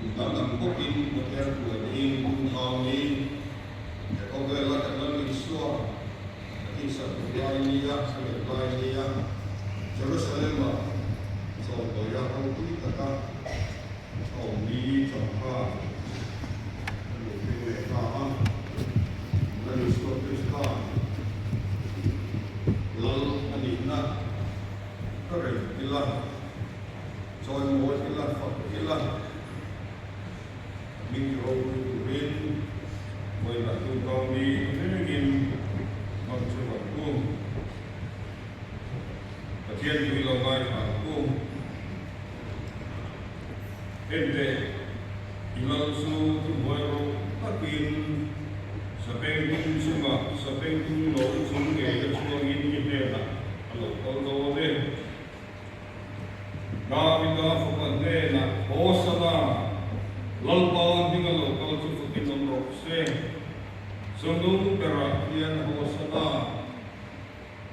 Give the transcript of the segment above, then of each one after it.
Dang ang bawkin Pathian puanin Tumhau ni he khawvela kan Lal Isua a tihsak duh lai nia a let lai nia Jerusalem-ah chawlhbawih a ropui taka a awm ni changkha a luh thleng leh ta a. Lal Isua Krista Lal a nihna ka reng ila. Chawimawi ila, fak ila, hming ropui turin vawilah tungkau ni rengin hmang che vang u. Pathian tui lo ngaithla ang u. Hente i lal chu thuhnuai ro takin sapengtung chungah sapengtung nawi chung ngei a chuangin i hnenah a lo kal dawn e. Davida fapa hnenah, Hosana, Lalpa hminga lo kal chu fakin awm rawh se. Chungnung berah hian Hosana,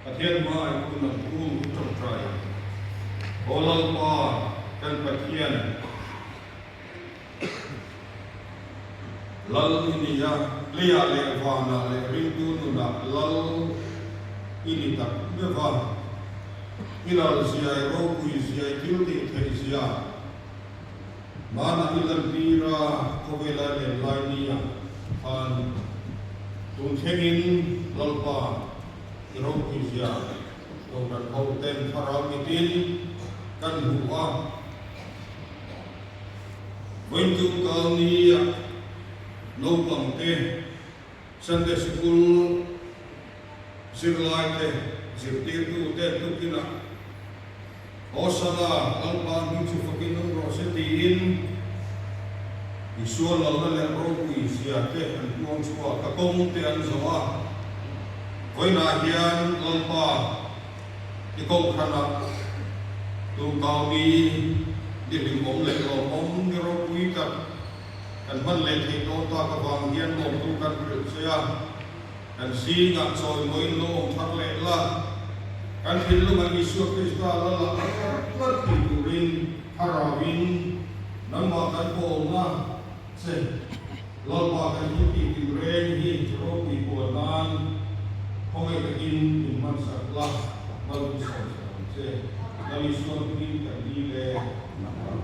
Pathian hmai hun ang u tawngtai. Aw Lalpa, kan Pathian, Lal i ni a, leiah leh vanah leh ringtu nunah Lal i ni tak meuh va. I lal zia, i ropui zia, i thil tih theih zia hmanah i lantir a, khawvela i len lai nia khan tun thlengin Lalpa i ropui zia Kohhran ho ten thlarau mitin kan hmu a. Vawiintu kal nia naupang te, Sunday Sikul zirlai te, zirtirtu te tukinah Hosana Lalpa hming chu fakin awm rawh se tiin Isua lalna leh ropui zia te an puang chhuak a, kawng te an zawh a. Vawiinah hian Lalpa I kohhranah tumkau ni ni hlimawm leh lawmawm ni ropui tak kan hman leh theih dawn tak avang hian lawmtu kan hrilh che a, kan zingah chawimawiin lo awm thar leh la, kan thinlungah Isua Krista la lah tlat thei turin thlarauin nangmah kan pawlna che Lalpa kan thil tih tin reng hi ropui puan nan khawngaih takin min hmansak la, Lalpu sawmsak ang che. Lal Isua hmingin kan dil e. Amen.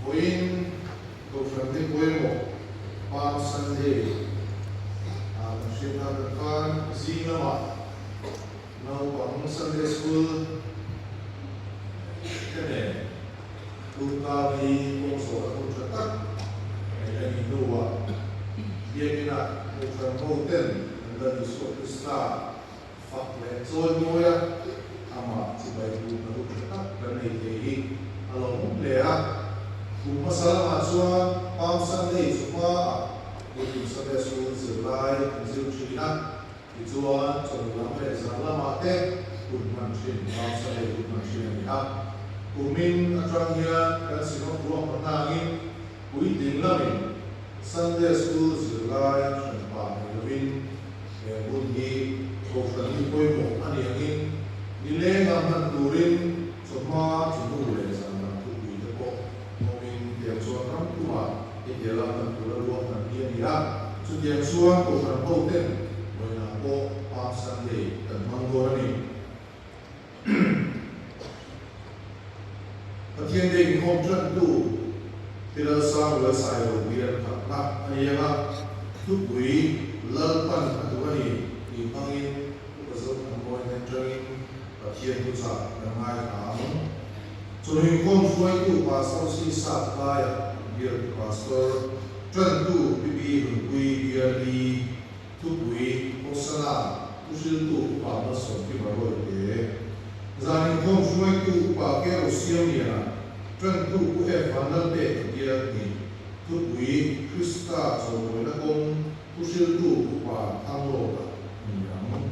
Vawiin Kohhran te pawimawh Palm Sunday ah kan hriat tak ang khan zing lamah naupang Sunday School te nen Tumkau hi kawng zawh a hun tha tak neih a nih hnuah Biakinah Kohhran ho ten an Lal Isua Krista fak leh chawi mawi a, amah chibai buk na hun tha tak kan nei thei hi a lo awm hle a. hmasa lamah chuan Palm Sunday chawhmaah Puitlin Sunday School zirlai an zir thin a, tichuan chawhnu lam leh zan lamah te hun hman thin Palm Sunday hun hman thin a ni a. Kumin atang hian kan Synod ruahman hnangin puitling lamin Sunday School zirlai hran pah nei lovin he hun hi Kohhran hi pawimawh a ni angin nilenga hman turin chawhma chawhnu leh zan lam thupui te pawh awmin tiang chuan ram pumah hetiang lam hman tura ruahman hi a ni a. Chutiang chuan Kohhran hoten vawiinah pawh Palm Sunday kan hmang dawn a ni. Pathian te inkhawm tantu Pilal Samuel Sailo bial khatna a ni ang a, thupui Lalpan a duh a ni tih hmangin Upa Zothanmawi hnen tangin Pathian thuchah kan ngaithla ang. Chawhnu inkhawm hruaitu Pastor Si Sap Laia bialtu Pastor tantu Pi Pi Nunpui Biali Thupui, Hosana, Thuhriltu Upa Malsawmkima Rawite, Zan inkhawm hruaitu Upa Kero Siamliana, Tantu Pu F Vanlalpek a bial ni, Thupui, Krista chawlhawina kawng Thuhriltu Upa Thanglawta a ni ang.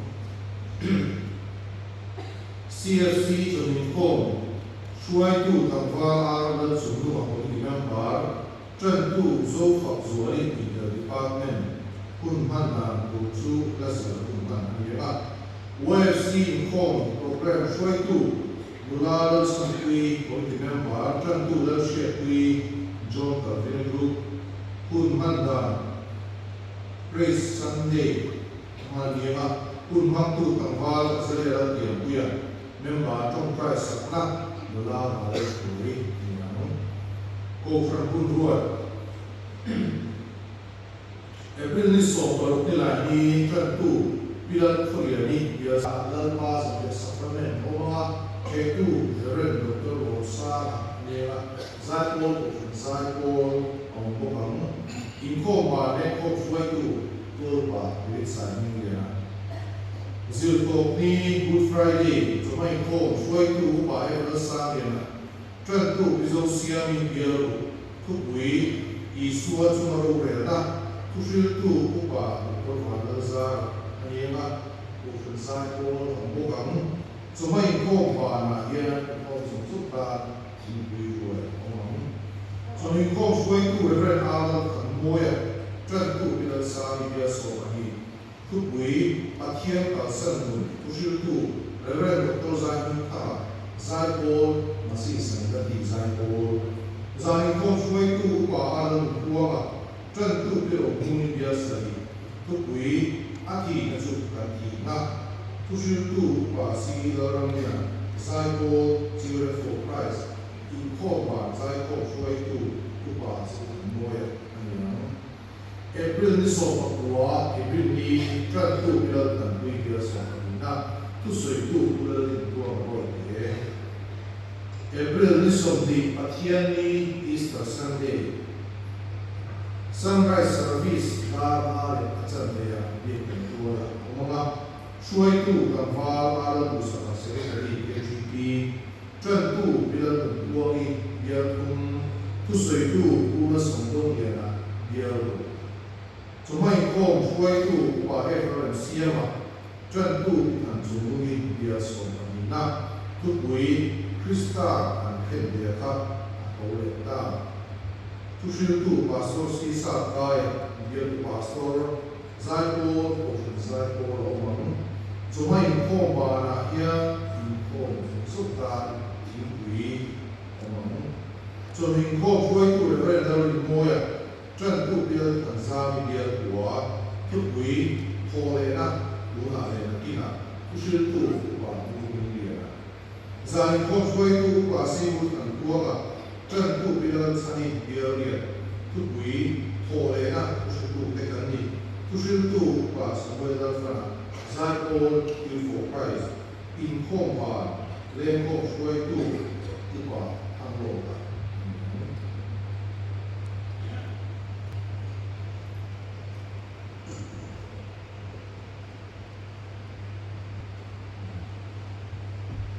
CFC chawlh inkhawm hruaitu Tlangval Ar Lalchungnunga Committee Member, Ṭantu Zofak Zuali Intel Department hun hman dan tur chu la zir hun hman a ni a. YFC inkhawm programme hruaitu nula Lalchhanpui Committee Member Ṭantu Lalhriatpui John Calvin Group hun hman dan Praise Sunday nghal ni a. Hun hmangtu tlangval Azaria Laltiampuia Member tawngtai sakna nula Maleswari ni ang. Kohhran hun ruat April ni 16 ni lai hi tantu Pi Lalkhawliani bial Lalpa Zanriah Sacrament awm anga thehtu Rev Doctor Lawmsanga nena Zaipawl Kohhran Zaipawl a awm bawk ang. Inkhawm ban leh khawm hruaitu Tualpa David Saihmingliana. Zirtawp ni Good Friday chawhma inkhawm hruaitu Upa Evan Sangliana, Tantu Mizo Siami bial thupui Isua chunga rorelna thuhriltu Upa Doctor Vanlalzara a ni anga Kohhran Zaipawl a awm bawk ang. Chawhma inkhawm vanah hian inkhawm zawng zawng tan thingpui ruai a awm ang. Chawhma inkhawm hruaitu Rev. Arnold Thanmawia, Tantu Pi Lalsangi bial sawma hi Thupui, Pathian kalsan nun thuhriltu Rev. Doctor Zaihmingthanga, Zaipawl, Masi Sangati Zaipawl, Zan inkhawm hruaitu Upa Alan Nuthuanga, Tantu Pi Rohmuni Bial Sarih, Thupui, A thihna chu kan thihna, Thuhriltu Upa C. Lalramliana, Zaipawl, Children for Christ, Inkhawm ban Zaikhawm hruaitu Upa Zothanmawia a ni ang. April ni 14, April ni tantu Bilal Tanpui bial 14 na thusawitu Pu Lalrintuang Rawite. April ni 20, Pathian ni, Easter Sunday, Sunrise Service dar nga leh a chanve ah biak kan tual a awm ang a, hruaitu tlangval Alan Duhsaka Secretary KGP, Ṭantu Bilal Nuntuangi bial thum, thusawitu Pu Malsawmdawngliana bial ruk. Chawhma inkhawm hruaitu Upa Ephraim Siama, ṭantu Pi Thanchungnungi bial 14 na, thupui Krista an khen ve kha a tho leh ta. Thuhriltu Pastor Si Sap Kaia bialtu Pastor Zaipawl, Kohhran Zaipawl a awm ang. Chawhma inkhawm banah hian inkhawm zawng zawng tan thingpui a awm ang. Chawhnu inkhawm hruaitu Reverend Lalrinmawia, Tantu bial Thanzami bial kua, thupui thaw lehna tunah leh nakinah thuhriltu Upa Pu Hmingliana. Zan inkhawm hruaitu Upa Simut Thankuanga, Tantu Bilal Chhani bial riat, thupui thaw lehna thuhretu te kan ni. Thuhriltu Upa Samuel Lalfana, Zaipawl, Youth for Christ, inkhawm van, lengkhawm hruaitu Upa Thanglawta a ni ang.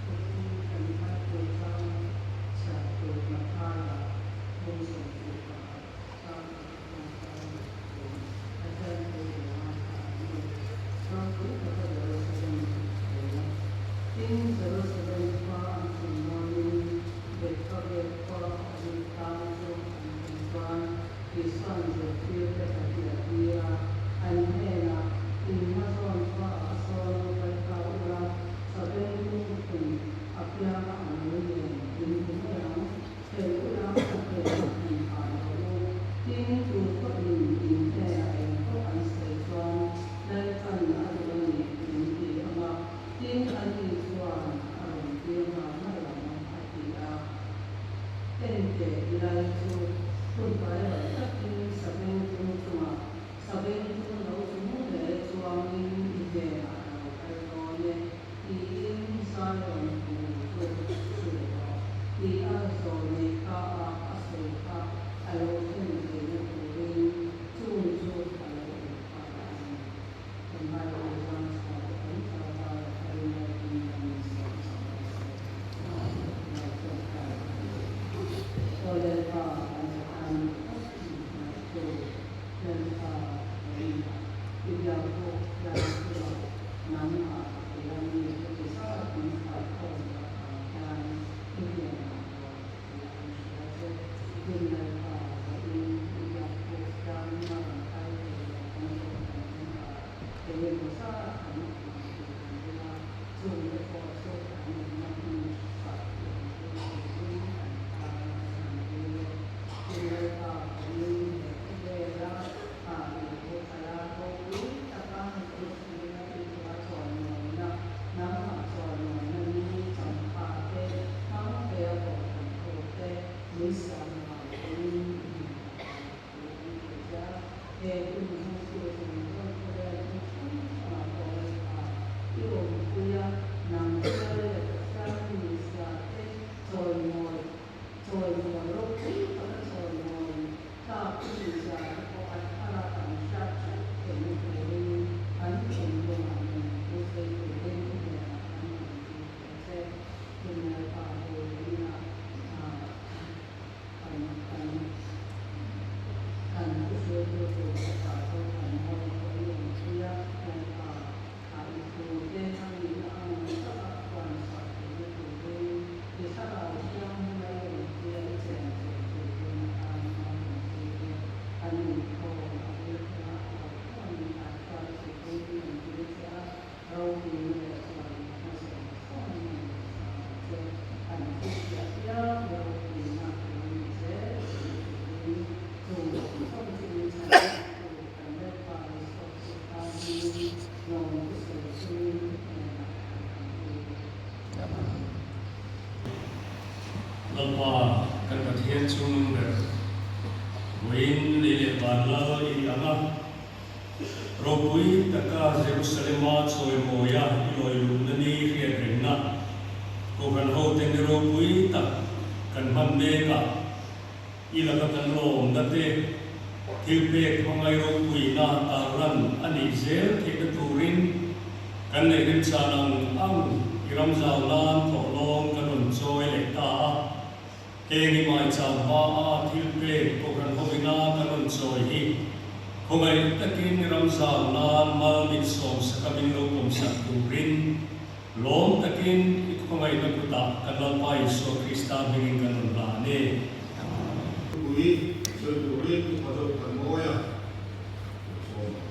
Vawiin kan hman tur chuan chhiar tur Mathaia bawng 20. Enteh, i lal chu phunfai raih takin sabengtung chungah sabengtung lo chung hle chuangin i hnenah a lo kal dawn e, tiin Zion fanu chu hrilh rawh, ti a zawlnei ka a a sawi kha a lo thlen theihna turin chung chu a lo awm ta a ni. Kan Bible zang chhuah te tam tak a zara tharin Lalpin kan insiam sak rawh se. Lo tawngtai ang. Aw Lalpa kan Pathan dik tak min hmangaihtu Lalpa vawiinah i biak pawh hian chungah nangmah i ram mi heti zat min hruaikhawm tak ang hian i hnenah rawn tih an hria che. Tin Lalpa vawiin i biak pawh hian a rawn kal thei lo kan kohhran ṭhenkhat engemaw zat kan awm tih kan ring a, chungte pawh chu an awmna hmun ṭha tih an thil turin kan tan an dil e. Tin Lalpa vawiin he khawvela i thlalak ropui taka Jerusalem-a i tura chawimawiina nangmah chawimawiina ni champha te hmang thei a kohhran ho te min siam vang pawhin i hnenah lawmthu kan hrilh che a. He hun hmangtu zawng zawng khawvel hmun hrang hrangah pawh Lalpa i awmpui a, nang chu Lal leh Pathian ni zia te chawimawi chawimawi ropui taka chawimawi Tlak i nih zia te pawh a thar a kan hriat hrep theihna turin an thinlungah nun thu sawi turin i hnenah kan rawn dil thei che. Tin Lalpa hei inah kan kan kan thuhriltu tur upa chu kan mawi pawh i awm pui a, Lalpa ah i thu te a nihna ang taka a puan chhuah theihna turin i thlarau thianghlim a i awmpui a i chen chilh turin a tan a awmpui te kan inkhawm a bul thlenga a tawp thleng min kaihruai turin kan dil che a, ropuina leh chuanna zawng zawng in an ngaihsang ang che. Kan thu hriat piang ropuina lo ni zel theihna turin chung zawng zawng chu min chhan chhuaktu kan Lalpa Isua Krista hmingin lawmtu sawi chungin i hnenah kan han dil e. Lalpa kan Pathian chungnung ber, vawiin lei leh van lal i ni ang a, ropui taka Jerusalema chawimawia i lawi luhna ni hriat rengna Kohhran hote ni ropui tak kan hman mekah I laka kan lawmna te, thilpek hmangaih ropuina tarlan a nih zel theihna turin kan neih remchan ang ang i ram zau nan thawhlawm kan rawn chawi leh ta a. Heng i maicham hma a thilpek Kohhran hovina kan rawn chawi hi khawngaih takin i ram zau nan mal min sawmsaka min lo pawmsak turin Lawm takin i khawngaihna kutah kan Lalpa Isua Krista hmingin kan rawn hla a ni. Thupui sawi turin upa deuh kan ngawi a, kan sawm ang.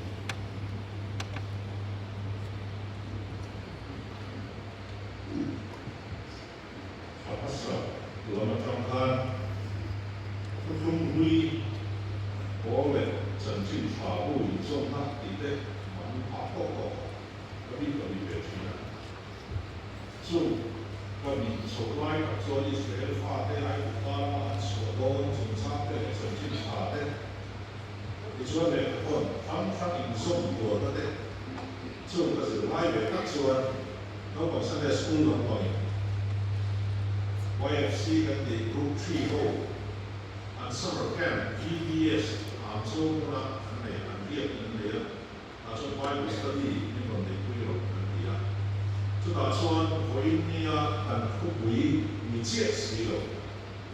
A hmasa lam atang khan thuthlung hlui pawl leh chanchin tha bu inzawmna tih te mahni phah tawk tawk a. Ka bik ka bih ve thin a. Chu ka bih chhoh lai tak chuan Israel fate Aigupta lama an chhuah dawn chungchang te leh chanchin tha te, tichuan lehkhathawn hrang hrang inzawm kualna te chu ka zir lai ve tak chuan naupang Sunday School lampangin YFC kan tih Group 3 ho an Summer Camp VBS Hangzhou hmuna an nei an riak in an nei a. Tah chuan Bible study min rawn neihpui rawh kan ti a. Chutah chuan vawiin nia kan thupui ni chiah si lo,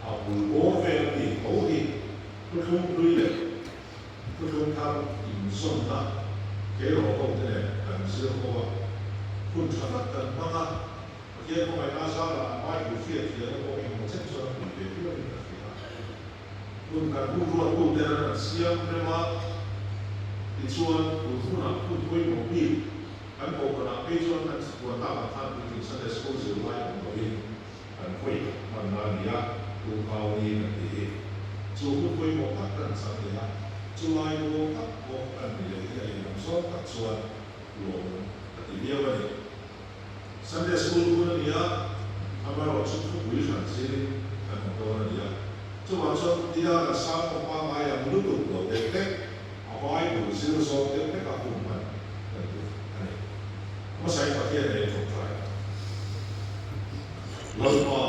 a bul bawr vel a mi tho hi thuthlung hlui leh thuthlung thar inzawnna tleirawl ho te nen kan zir ho a. Hun tha tak kan hmang a, Pathian khawngaihna zarah an Bible hriat thiamna pawh engemaw chen chuan a pui ve viauin ka hria. Hun kan hun ruattute an rawn siam rem a, tichuan tun hunah hun pawimawh bik kan kohhranah phei chuan kan chhuan tak ang khan puitling Sunday School zirlai awm loin kan hawi hmanna a ni a, tumkau ni kan tih hi chu hun pawimawh tak kan chang leh a, chulai bawm tak pawh kan ni leh hi a lehlam zawng tak chuan lawmawm ka ti viau a ni. Sunday School hun a ni a, amaherawhchu thupui hran zirin kan awm dawn a ni a. Nidang kan sermon pangngai ang lutuk lo deuh hlek, a Bible zir zawng deuh hleka hun hman kan duh a ni. Hmasain Pathian nen tawngtai ang. Lalpa,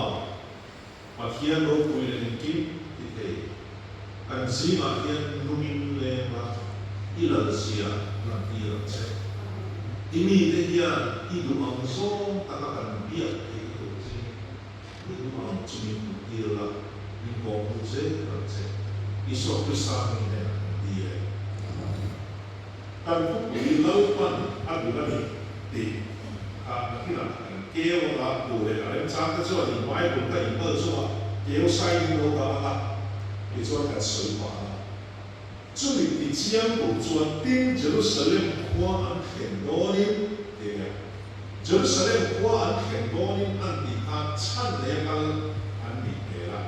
Pathian ropui leh engkim ti thei, kan zingah hian nungin leng la, i lalzia lantir ang che. I mite hian i duh ang zawng taka kan biak theihna tur chin i duh ang chu min hmuhtir la, min kawmhmuh zel ang che. Isua Krista hming hnenah kan ti e. Kan khawpui Lalpan a duh a ni tih kha nakinah kan keu anga tur leh a remchang te chuan in Bible ka inbal chungah keu sain in lo dah anga tichuan kan sawi pah anga. Chumi ti chiang tur chuan tin Jerusalem khua an thlen dawnin ti nia. Jerusalem khua an thlen dawnin an tih khan chhan nei a kal an nih hmel a.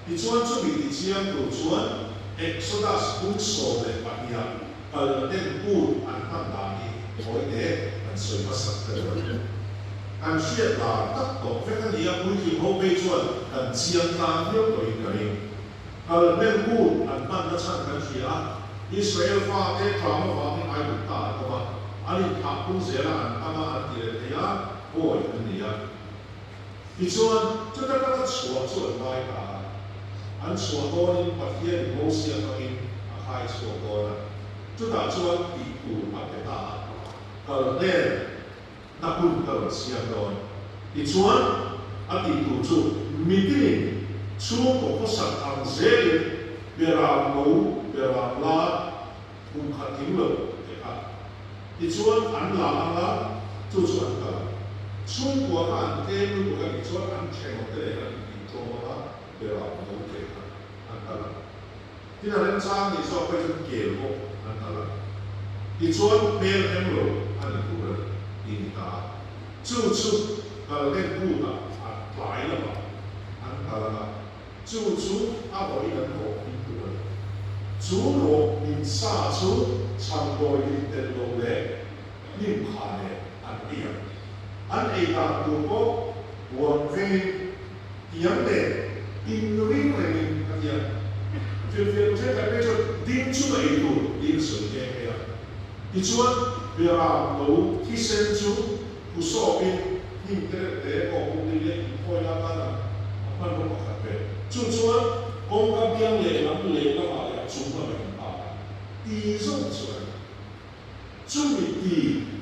Tichuan chumi ti chiang tur chuan Exodus bung 12 ah kal ten kut an hman dan hi hawi te kan sawi hmasak ta duh a ni. Kan hriat lar tak tawh vek a ni a, puitling ho phei chuan kan chiang tlang viau tawhin ka ring. Kal hmel kut an hmanna chhan kan hria a, Israel fate tlama vangin Aigupta an awm a, an inthah phung zela an tam a an ti leh thei a, pawi an ni a. Tichuan, chuta tanga chhuah chu an ngai ta a. An chhuah dawnin Pathianin Mosia hmangin a khai chhuak dawn a, chutah chuan tih tur a pe ta a, Kal hnen na hun ka rawn siam dawn. Tichuan, a tih tur chu mitinin chhungkaw khawsak ang zelin beram no, beram la, kum khat tling lo te kha. Tichuan an la ang a, chu chu an kal ang. Chhungkua kha an tlem lutuk a nih chuan an thenawm te nen an intih tlawm ang a, berah no te kha an kal ang. Tin a remchang nih zawk phei chuan kel bawk an kal ang. Tichuan hmel hem lo a ni tur a ni tih ni ta a. Chu chu kal hnem kutah a tlai lamah an kal ang a. Chu chu a vawiin an rawh hmin tur a ni. Chu rawh hmin sa chu chhangdawi lim tel lo leh hnim kha nen an ei ang. An ei dan tur pawh huan vengin, tiang nen inring rengin a ti a. Hrilhfiah tu thenkhat phei chuan ding chunga ei tur tiin a sawi nghe nghe a. Tichuan, Beram no thisen chu Husawpin hnim te reuh te aw pum ni leh inthawi la tan a a hmanraw pakhat ve. Chu chuan kawngka biang lehlam lehlamah leh a chung lamah in pa a ti zawng chu a ni. Chumi ti,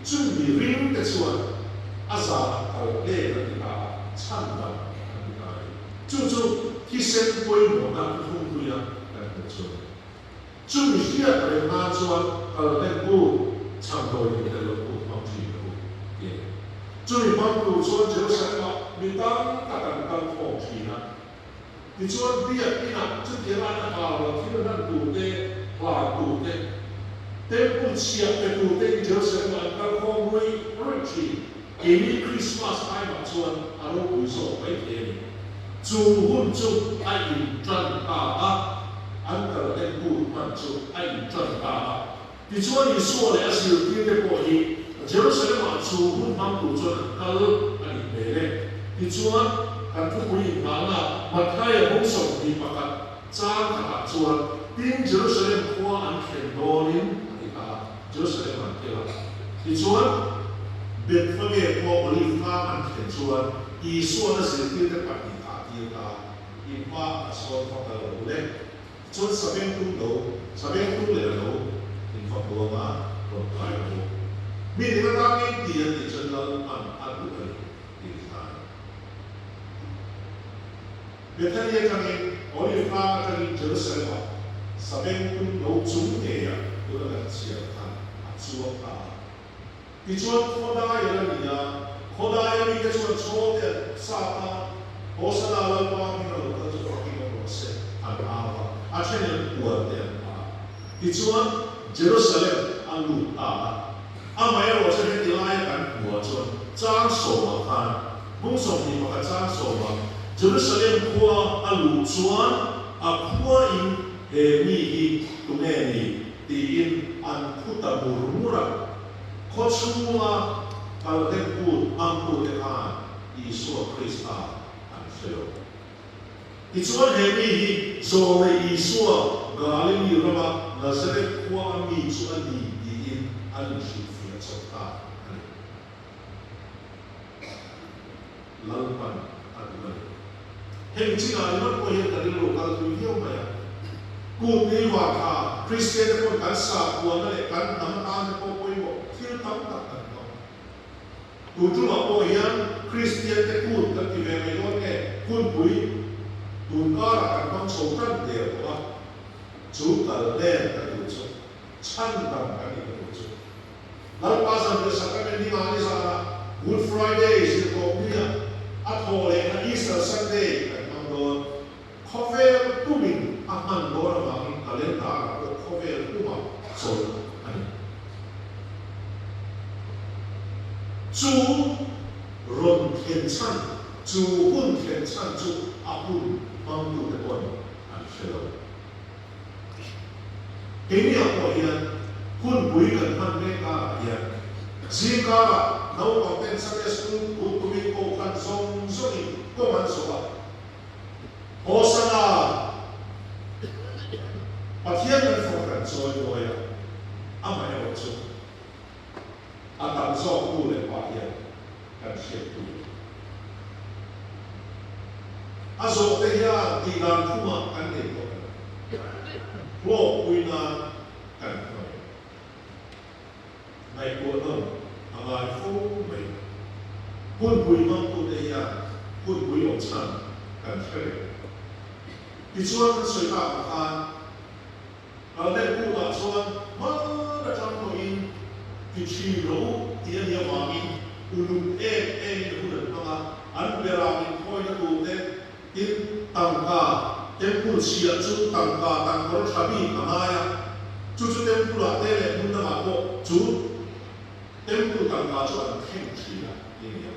chumi ring te chuan a zanah kal hlen an ti ta a, chhan dam an ti ta a ni. Chu chu thisen pawimawhna thuthlungpuia kan hmuh chu a ni. Chumi hriat reng nan chuan kal hlen kut, chhamdawi nih tel loh kut hmang thin ka u, ti a ni. Chumi hmang tur chuan Jerusalem-ah mi tam tak an kal khawm thin a. Tichuan biak inah chutiang an hal lo thil hlan tur te, hlan tur te, temple chhiah pe tur tein Jerusalem-ah an kal khawm ruih ruih thin. Keini Christmas time-ah chuan a ropui zawk mai thei a ni. Chu hun chu a intan ta a, an kal en hun hman chu a intan ta a. Tichuan Isua leh a zirtirte pawh hi Jerusalem-ah chu hun hmang tur chuan an kal a nih hmel e. Tichuan kan thupui inngahna Matthaia bung 21 chang khatah chuan, Tin, Jerusalem khua an thlen dawnin a ti ta a. Jerusalem an tel a. Tichuan, Bethphage khua Olive tlang an thlen chuan Isua'n a zirtirte pahnih kha a tir ta a, In hma a sawn va kal lo le. Tichuan sabengtung lo, sabengtung leh a lo in va hmu anga rawn kai rawh u. Mi ning atangin ti an tih chuan Lal hman a duh a ni tih ni ta a ni. Bethany atangin Olive tlang atangin Jerusalem-ah sabengtung lo chung ngeiah tuna kan chhiar khan a chuang ta a. Tichuan khawdai a la ni a, khawdaia mite chuan chhawlte an sat a, Hosana Lalpa hming a lo kal chu fakin awm rawh se an au a, a thenin an puan te an phah a. Tichuan Jerusalem a lut ta a. Amaherawhchu chu heti laia kan hmuhah chuan chang sawmah khan, bung 21 chang sawmah, Jerusalem khua a luh chuan a khuain he mi hi tunge ni tiin an phu ta mur mur a. Khaw chhunga kal hlen kut hmangtute khan Isua Krista an hre lo. Tichuan he mi hi Zawlei Isua Galili rama Nazareth khua a mi chu a ni tiin an inhrilhfiah chawp ta a ni. Lalpan a duh a ni. Heng chinah ringawt pawh hian ka rilru kal thui viau mai a. Kum ni vang kha Kristian te pawn kan sakhuana leh kan hnam atan te pawh pawimawh thil tam tak kan hmang. Tun tumah pawh hian Kristian te kut kan ti ve mai dawn nge hunpui tun karah kan hmang chho tan der tawh a, chu kal len ka duh chu chhan dam kan nih ka duh chu. Lalpa zanriah Sacrament ni mahni zanah Good Friday zirtawpnia a thawh lehna Easter Sunday kan hmang dawn. Khawvel pumin a hman dawn avangin calendar-ah pawh khawvel puma chawlh a ni. Chu rawn thlen chhan, chu hun thlen chhan chu a hun hmangtute pawn an hre lo. Keiniah pawh hian hunpui kan hman mek karah hian zingkarah naupang ten Sunday School kut tumin kohhran zawng zawngin kawng an zawh a, Hosana! Pathian kan fawk kan chawi mawi a, amaherawh chu a tam zawk nu leh pa hian kan hriat pui lo. A zawhte hian tih dan thumah kan nei tawh em? Hlawkpui nan kan hmang em? Ngaihtuah nawn a ngai fo mai. Hunpui hmangtute hian hunpui awm chhan kan hre reng. Tichuan kan sawi tak ang khan Kalden kutah chuan hman atang tawhin ti thin rawh u tih a nih avangin uluk em emin hun an hmang a, an berah min khawina turte tin tangka temple chhiah chu tangka tangkawr tha bik a ngai a, chu chu temple ah te leh hmun dangah pawh chu temple tangka chu an thleng thin a ti a ni a.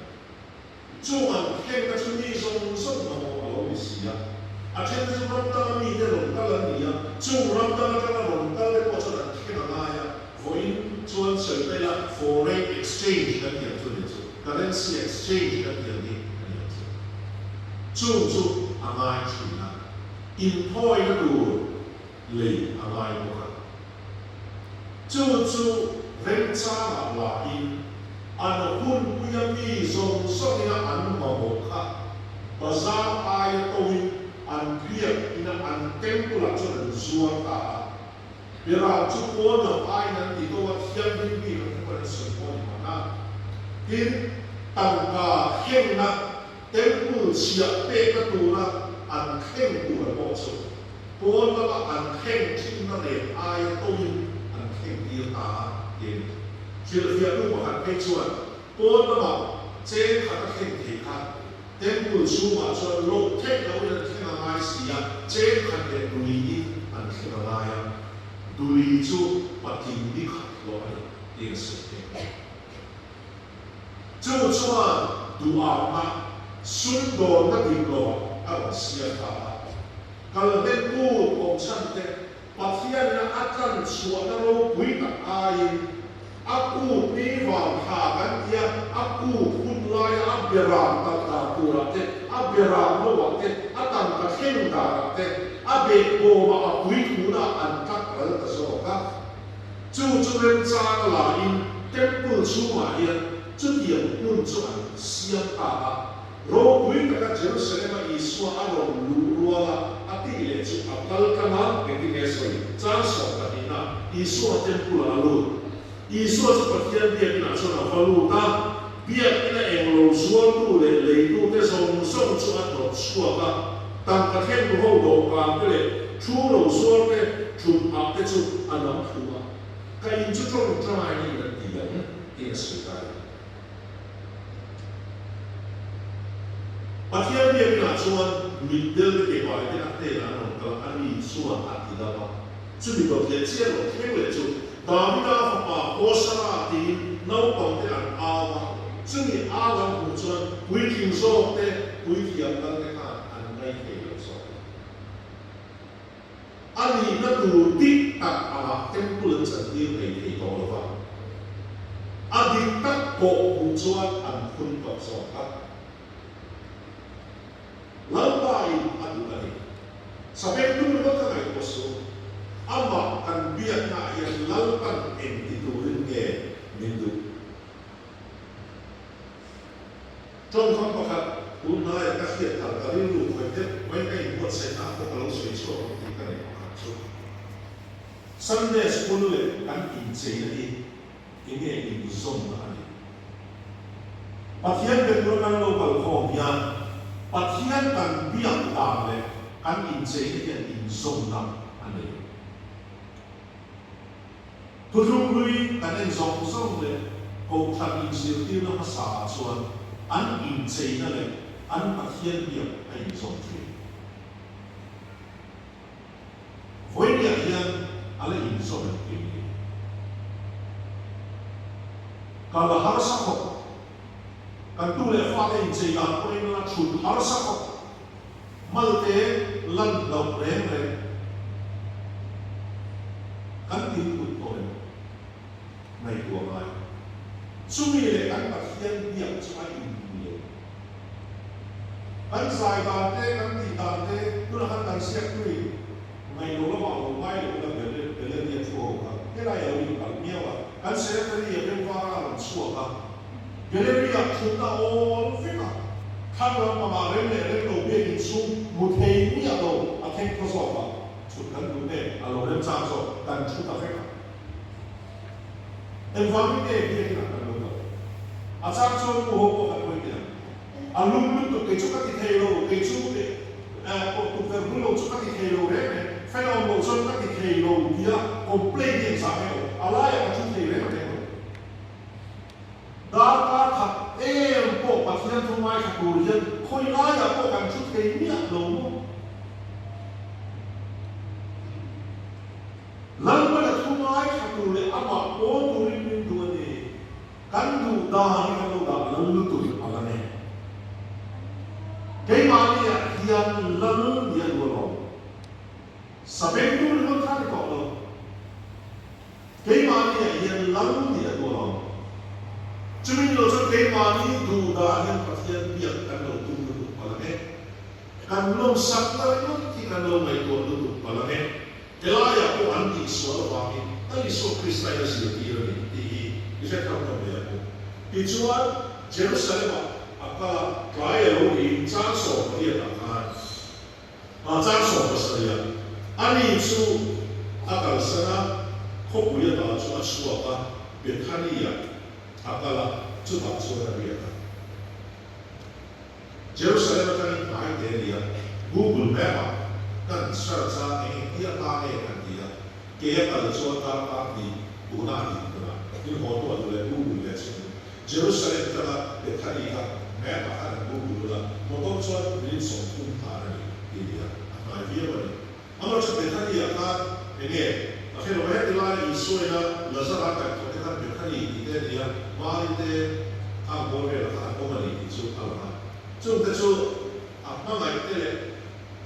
Chung an thlengna chu mi zawng zawng mamawh a lo ni si a. A thente chu ram danga mite rawn kal an ni a, chung ram dang atanga rawn kal te pawh chuan an thleng a ngai a. Vawiin chuan sawi ta ila foreign exchange kan tih ang chu a ni chu, currency exchange kan tih ang hi a ni ang chu. Chung chu a ngai thin a, inthawina tur lei a ngai bawk a. Chu chu remchangah lahin an hunpuia mi zawng zawngina an mamawh kha bazar aia toin an biak ina an temple-ah chuan an zuar ta a. Beram chu pawn lam aiin an ti to a, thianghlim bik ang te pawhin an sawi pawh a ni mahna. Tin, tangka thlengna temple chhiah pekna tura an thleng tur pawh chu Pawn lama an thleng thinna nen aia tawin an thleng tir ta a ti a ni. Hrilhfiahtu pakhat phei chuan pawn lama cheng khat a thleng thei kha Temple chhungah chuan loh theih lohin an thleng a ngai si a, cheng khat leh duliin an thleng a ngai a, duli chu patling ni khat hlawh a ni tiin a sawi phei a ni. Chu chuan duhakna, sumdawnna dik lovah a rawn siam ta a. Kalhlen kut awm chhan te Pathianina a tlan chhuahna ropui tak aiin a kut ni vang tha kan tia a kut hun laia a beram talh dan turah te, a beram loah te, a tangka thleng danah te, a behbawmah a puithuna an tlak ral ta zawk a. Chu chu remchang a lain Temple chhungah hian chutiang hmun chu an siam ta a. Ropui taka Jerusalem-a Isua a rawn luh ruala a tih leh chu a kal tlang a, engtin nge sawi? Chang sawmpahnihna, Isua Temple-ah a lut. Isua chu Pathian biakinah chuan a va lut a, biakina englo zuartu leh leitute zawng zawng chu a hnawt chhuak a, tangka thlengtu ho dawhkan te leh thu lo zuarte thut phah te chu a nam thlu a, ka in chu tawngtai niin an ti ang, tiin a sawi ta a ni. Pathian biakinah chuan mitdel te kebai te a hnenah an rawn kal a, ani chuan a ti dam a. Chumi dawt leh chian lo thleng leh chu Davida fapa Hosana tiin naupang te an au a, chumi au an hmuh chuan puitling zawk te, puithiam kal te khan an ngaithei lo zawk a. A nihna tur dik tak angah temple an chantir ngei thei tawh lo va, a dik tak pawh hmuh chuan an phun tawh zawk a. Lalpa in a duh a ni. Sabengtung ringawt ka ngaihtuah suh. Amah kan biaknaah hian Lalpan eng ti turin nge min duh? Tawngkam pakhat tun hnaia ka hriat thar ka rilru khawih deuh mai ka inbuatsaihna ah pawh ka lo sawi chhuak ang tih ka nei pakhat chu Sunday School leh kan incheina hi enge inzawmna a ni. Pathian be tura kan lo kal khawm hian Pathian kan biak dan leh kan incheina hian inzawmna a nei. Thuthlunghlui kan en zawng zawng leh Kohhran inzirtirna hmasa ah chuan an incheina leh an Pathian biak a inzawm thin. Vawinia hian a la inzawm em tih ni. Kal a harsa khawp. Kan tu leh fate inchei dan pawhin la thut harsa khawp. Malte lan loh reng reng kan input tawh em? Ngaihtuah ngai. Chumi leh kan Pathian biak chu a inmil. Kan zai dan te, kan tih dan te, tunah khan kan ziaktuin ngaih lo lamah lo ngai lo ila Beleria thu ho kha helai a lo inkalh miau a, kan secretary a bengvar a rawn chhuak a. Gallery-ah thutna awl vek a, thlang lam pangah rem leh rem lo biakin chhung hmu thei miah lo a thleng thaw zawk a, thut kan duh nge a lo remchang zawk kan thu ta vek a. Engvangin nge biakinah kan lo kal? A chang chuan pu ho pawh kan hawi teh ang. A lum lutuk kei chu ka ti thei lo, kei chu tukverh bul lo chu ka ti thei lo reng reng, fan awm lo chuan ka ti thei lo tia complain hi engzah nge lo, a laiah ka thu thei reng reng lo. Darkar khat em pawh Pathian thu ngaithla tur hian khawi laiah pawh kan thu thei miah lo maw? Lalpana thu ngaithla tur leh amah pawl turin min duh a ni. Kan duh dan hi kan lo dah lal lutuk a la nei. Keimahniah hian lal ni a duh alawm. Sabengtu ringawt kha a ni tawh lo. Keimahni ah hian lal nih a duh lo. Chumi lo chuan keimahni duh dah hian Pathian biak kan lo tum lutuk palh ang e. Kan lawmsakna ringawt hi kan lo ngaihtuah lutuk palh ang e. Helaiah pawh an tihsual avangin Lal Isua Krista in a zirtir a ni tih hi i hre thar hlawm leh ang u. Tichuan, Jerusalem-ah a kal a, tlai a lo niin chang 18 ah khan, Chang 70 ah ani chu a kalsan a, khawpui ata chu a chhuak a, Bethany-ah a kal a, chutah chuan a riak a. Jerusalem atangin hnai te a ni a, Google Map-ah kan search a, eng eng tia ta nge kan ti a, kei a kal chuan darkar hnih tuna a din hunah in haw hnuah duh leh Google leh chhun Jerusalem tanga Bethany kha map-ah khan an Google ula, motor chuan minute 30 tlan a ni tih a ni a, a hnai viau a ni. Amah chu Bethany-ah khan eng nge a hre lo, heti laia Isuaina Lazara kaih thawh te khan Bethany tih te a ni a, Mari te khang bawr velah khan an awm a ni tih chu a lang a. Chungte chu a hmangaih te leh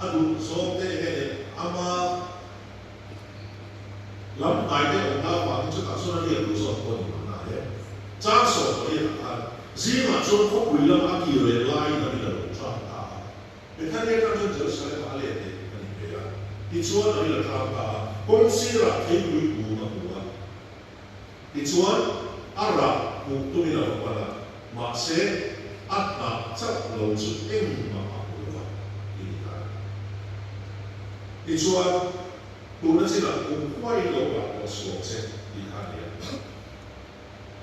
a duh zawng te eng nge ni ama Lam hnai te awmna avangin chutah chuan a riak duh zawk pawh a ni mahna le. Chang 18 ah khan zingah chuan khawpui lama a kir leh laiin a rin a lo tang ta a. Bethania atang chuan Jerusalem ah a let leh a ni hmel a. Tichuan a rin a tang ta a, kawng sirah theipui kung a hmu a. Tichuan a rah hmuh tumin a va pan a, mahse a hnah chauh lo chu engmah a hmu lo va ti ni ta. Tichuan. Tuna chinah kum khuaiin lo rah tawh suak che tih kha a ni a.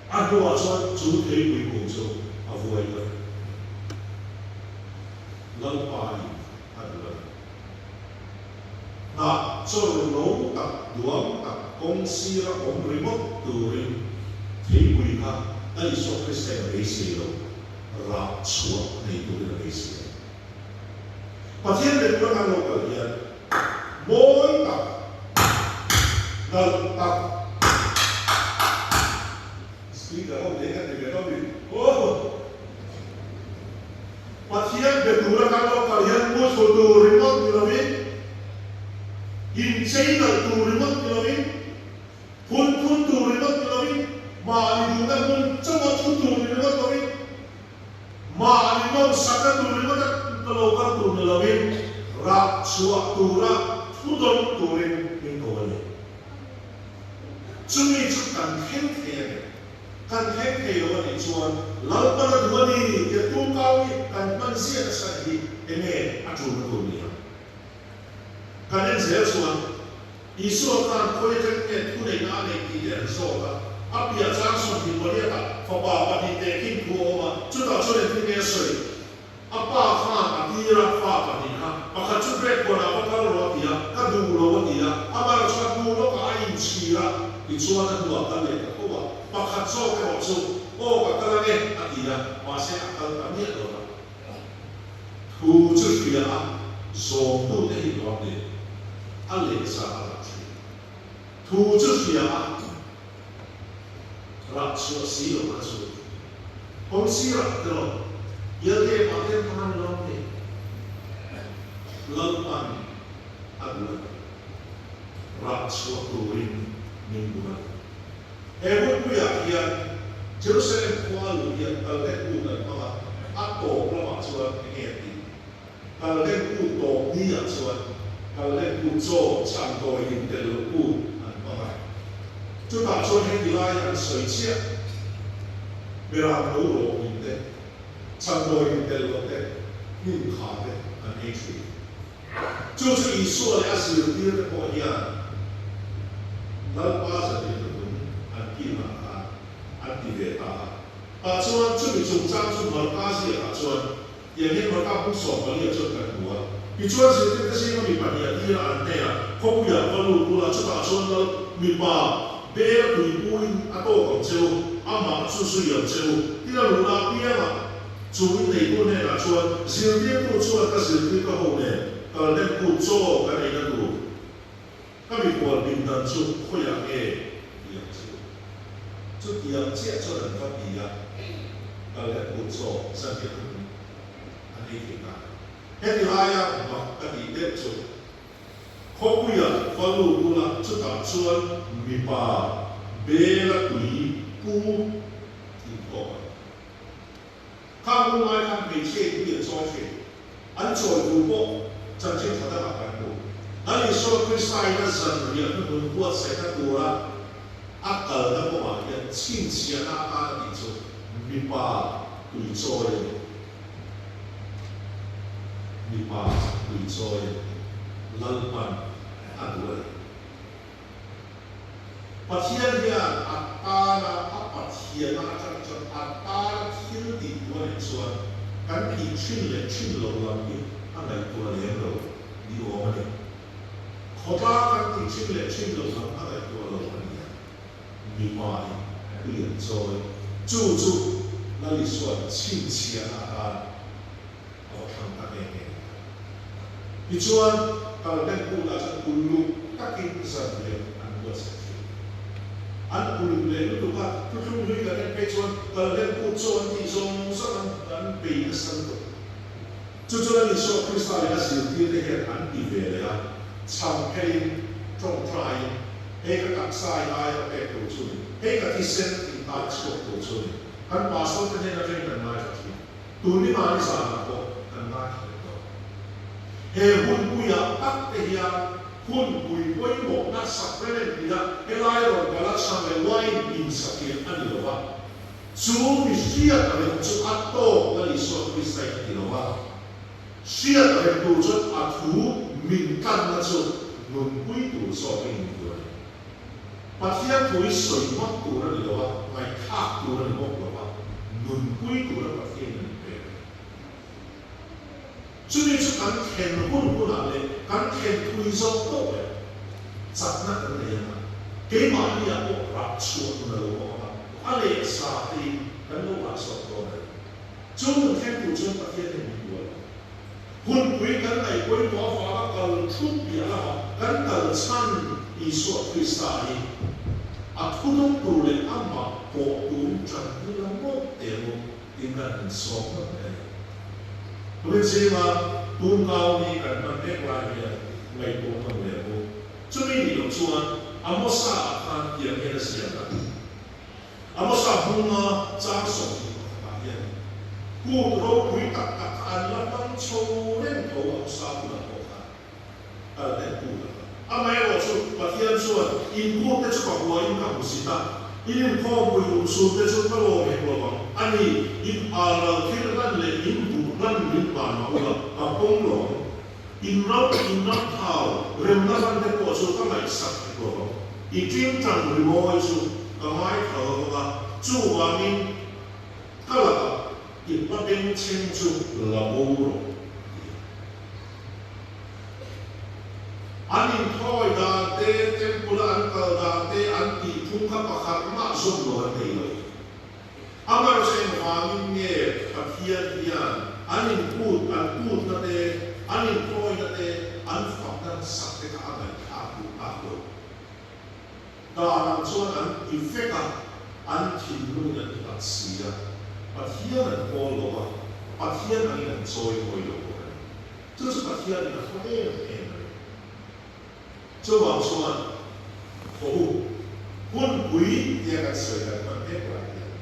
A hnuah chuan chu theipui kung chu a vuai ta vek. Lalpa in a duh a ni. Hnah chawr no tak duang tak kawng sira awm ringawt turin theipui kha Lal Isua Krista in a beisei lo, rah chhuah nei turin a beisei a ni. Pathian be tura kan lo kal hian mawi tak, nalh tak, speaker ho te kan ti ve lo mi aw. Pathian be tura kan lo kal hian muthlu tur ringawt ni lovin, inchei nalh tur ringawt ni lovin, phun phun tur ringawt ni lovin, mahni duhna hmun chauha thu tur ni ringawt lovin, Mahni nawmsakna tur ringawt a ka lo kal tur ni lovin Rah chhuah tura thu dawn turin min ko a ni. Chumi chu kan thleng thei a ni. Kan thleng thei lo a nih chuan Lalpan a duh a ni tia tumkau hi kan hman ziah nasa hi enge a tulna tur ni ang? Kan en zel chuan Isua khan khawi atangin nge thuneihna a neih tih te an zawt a. A piah chang 28ah fapa pahnihte khin thu a awm a, chutah chuan engtin nge a sawi? A pa khan a tir a, fa pahnih kha, pakhat chu grep huanah va kal rawh a ti a, ka duh lo a ti a, amah chuan hnu lawkah a inchhir a, tichuan a hnuah kal leh ta tho a, pakhat zawk erawh chu, Aw ka kal ange a ti a, mahse a kal ta miah lo va. Thu chu hria a, zawmtute hi nuam nen a lehza a rah thin. Thu chu hria a, rah chhuah si lo kha chu kawng sirah te lo bialte pah ten khan ni lo ni. Lalpan a duh a ni. Rah chhuah turin min duh a ni. He hunpuiah hian Jerusalem khua luh hian kalhlek ut an hmang a, a tawp lamah chuan enge an tih? Kalhlek ut tawp ni ah chuan kalhlek ut chaw chhantawi intel loh ut an hmang a. Chutah chuan heti lai an sawi chiah, Beram no rawh hmin te, chhantawi intel loh te, hnim kha te an ei thin. Chu chu Isua leh a zirtirte pawh hian Lalpa zanriah hnuhnung an kilhah khan an ti ve ta a. Tah chuan chumi chungchang chu Marka ziakah chuan tiang hian Marka bung 14 ah chuan kan hmu a. Tichuan zirtirte zinga mi pahnih a tir a an hnenah, Khawpuiah va lut ula, chutah chuan Lal mipa bel tuipuiin a tawk ang che u, amah chu zui ang che u. Tin a luhna apiangah Chu inneitu hnenah chuan zirtirtu chuan ka zirtir ka ho nen kal hnem kut chaw kan eina tur ka mikhual pindan chu khawiah nge ti ang chu. Chutiang chiah chuan an va ti a, kal hnem kut chaw zanriah hmun an ei thei ta. Heti laia mak ka tih deuh chu khawpuiah va lut ula chutah chuan mipa bela tui pu inthawk ang. Khang hun lai khan hmeichhia in tui an chawi thin. An chawi tur pawh chanchin tha takah kan hmu. Lal Isua Krista in a zanriah hnuhnun buatsaihna tura a kalna kawngah hian chhinchhiahna atan a tih chu mipa tui chawi a ni. Mipa tui chawi a ni. Lalpan a duh a ni. Pathian hian a tana a Pathianna atang chuan a tana thil tih duh a neih chuan kan tih thin leh thin lo lam hi a ngaihtuah lem lo ni awm a ni. Khawtlang kan tih thin leh thin lo lam a ngaihtuah lo a ni a, mipa in tui an chawi. Chu chu Lal Isua'n chhinchhiahna atan a va thlang ta nghe nghe a. Tichuan, kalhlen kutah chuan uluk takin zanriah an buatsaih thin. An uluk leh lutuk a, thuthlung hlui kan en phei chuan kalhlen kut chaw an tih zawng zawng an an bei nasa lutuk. Chu chuan Isua Krista leh a zirtirte hian an ti ve leh a, chhang pheiin, tawngtaiin, Hei ka taksa i aia ka pek tur chu ni, hei ka thisen i tai chhuak tur chu ni, kan pastor te hnen atangin kan ngaithla thin. Tun ni mahni zanah pawh kan ngaithla leh tawh. He hunpuiah tak te hian hunpui pawimawhna sacrament nia helai rawn kal a chhang leh wine insakiah a ni lo va, chu mi hriat reng chu a tawk Lal Isua Krista in a ti lo va, hriat reng tur chuan a thu min tlanna chu nunpui tur zawk a in tur a ni. Pathian thu hi sawi ngawt tur a ni lo a, ngaihthlak tur a ni bawk lo a, nunpui tura Pathianin a min pek a ni. Chumi chu kan thlen hun hunah leh kan thlen thui zawk tawh leh chakna kan nei ang a, keimahniah pawh rah chhuah nun a lo awm ang a, a lehsa tein kan lo rah zawk dawn a ni. Chu nun thleng tur chuan Pathianin min buai lo. Hunpui kan ngaih pawimawh avanga kal thut piah lamah kan kal chhan Isua Krista hi a thudawng tur leh amah pawh turin tanpui la mawlh teh ang u tiin kan han sawm ngawt mai a ni. Tumin zinga tun kau ni kan hman mek lai hian ngaihtuah ngam leh ang u. Chumi nih loh chuan Amosa ah khan tiang hian a ziak a. Amosa hmunga chang 21 ah hian kut ropui tak tak kha an la hmang chho reng tho Amosa hunah pawh khan. Kal hlen tu tak a. Amaherawhchu, Pathian chuan, In kut te chu ka huain ka hmusit a, in inkhawmpui umsum te chu ka lawm hek lo vang. A ni, in halral thil hlan leh in buh hlan min hlan mah ula, ka pawm lo ang. In ram, in ram thau, remna hlan te pawh chu ka ngaihsak hek lo vang. I ṭingṭang rimawi chu ka ngaithla lo vang a, chuvangin ka lakah i hma bengchheng chu la bo rawh, a ti a. An inthawi dan te, temple-a an kal dan te, an tih phung kha pakhat mah zawm lo an nei lo. Amaherawhchu engvangin nge Pathian hian an inkut, an kutna te, an inthawina te, an fakna sak te kha a ngaihthlak duh tak lo? Dan ang chuan an ti vek a, an thinlungin an hlat si a, Pathian an pawl lo a, Pathian angin an chawi mawi lo bawk a ni. Chu chu Pathianin a hua em em a ni. Chuvang chuan khaw u, hunpui tia kan sawi kan hman mek lai hian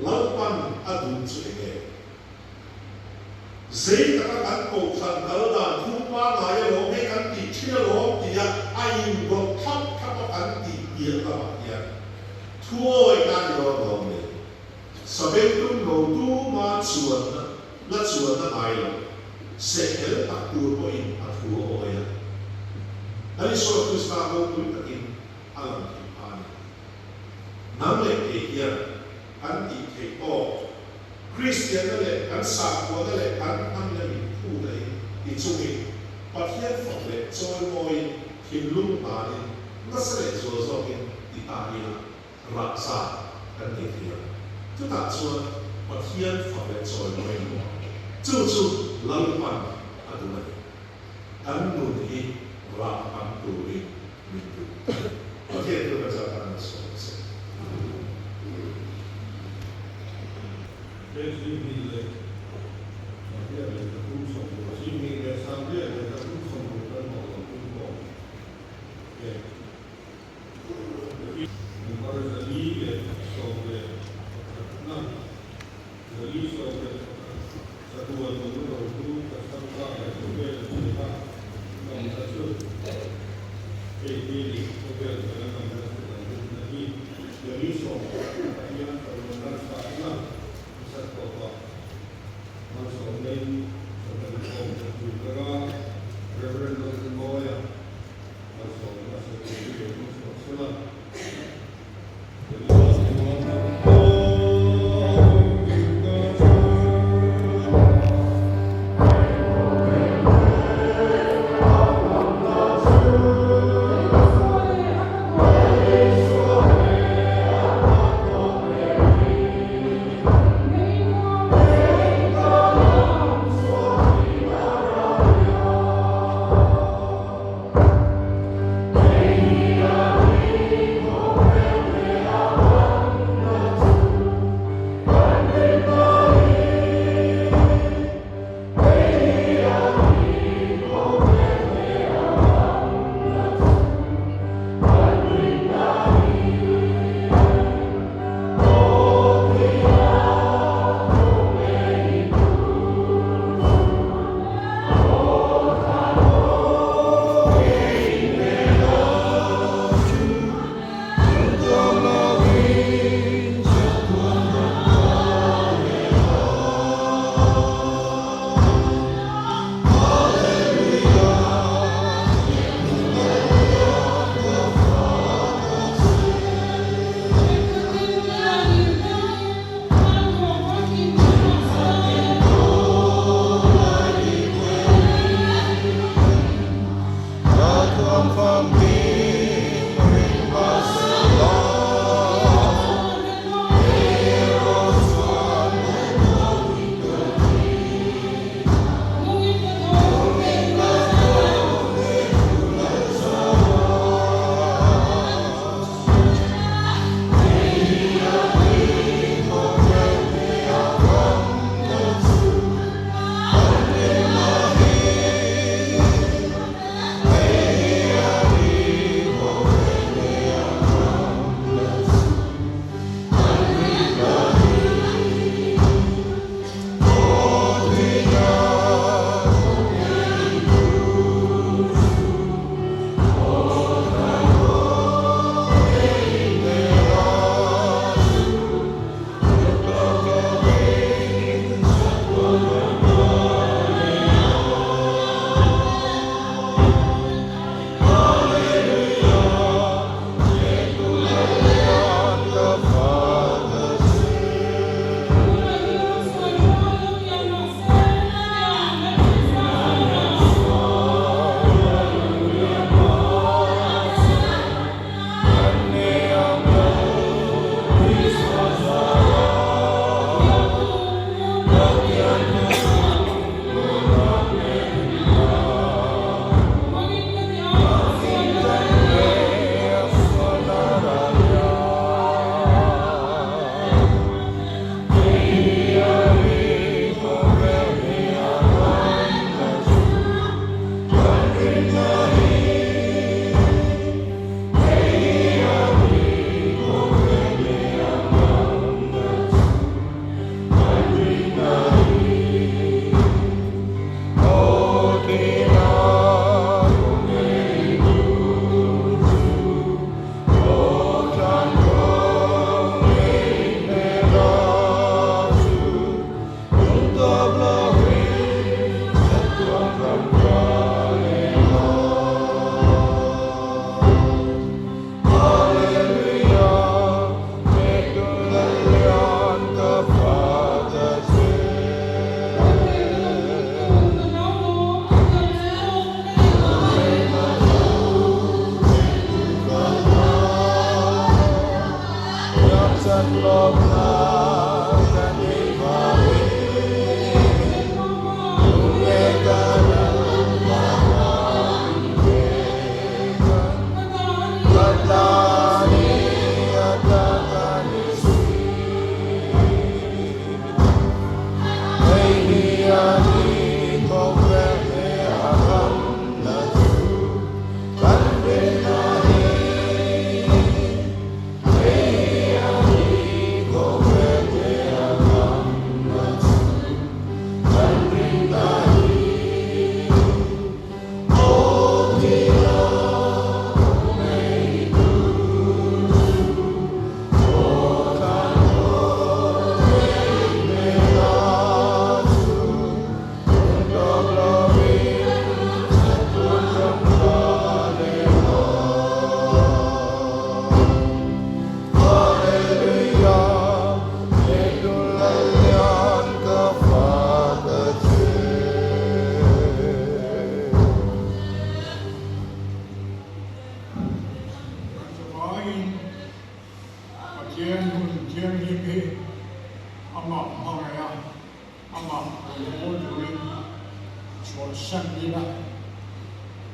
Lalpan a duh chu eng nge? Zei taka kan kohhran kal dan phung pangngai alawm hei kan tih thin alawm tia a indawt thlap thlap a kan tih piah lamah hian thuawi na ni dawn lo ni. Sabengtung lo tuma chuanna la chuanna ngai lo, sehhel tak tur pawhin a thu a awi a. Kan Isua Krista ropui takin a lang theih phah a ni. Nang leh kei hian kan tih theih tawk Kristianna leh kan sakhuana leh kan hnamna min phut a in ti chungin Pathian fak leh chawimawiin thinlung hnanin nasa leh zual zawkin ti ta ila rah za kan nei thei ang. Chutah chuan Pathian fak leh chawimawi a awm ang. Chu chu Lalpan a duh a ni. Kan nun hi rah tam turin min duh a ni. Pathian chu kan zat tan a sawi che. Page 230 kan hmuh lo tum pawh e. Number 411na, 411, chatuan nunna ro chu ka chhang ta leh khawvel a chhia a, damna chu hei hi a ni, khawvel chhana damna chu kan rinna hi. 411 Pathian Fanu chhahna hmasat tawpah malsawmna in chawhmeh inkhawm te pui ber a, Rev. Lalzimawia. Malsawmna sawi tur hi lo hmang chhuak sela.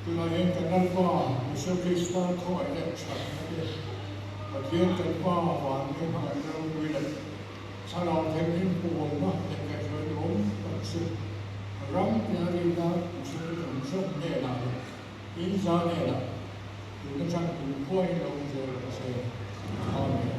Tunah hian kan Lalpa Isua Krista khawngaih leh thatna te, Pathian kan Pa vanlei hmangaihna ropui leh Thlarau Thianghlim pawlna leh kaihhruai duhawm tak chu ram tia rinna mihring zawng zawng hnenah leh inza hnenah tun atang kum khuain lo awm zel rawh se. Amen.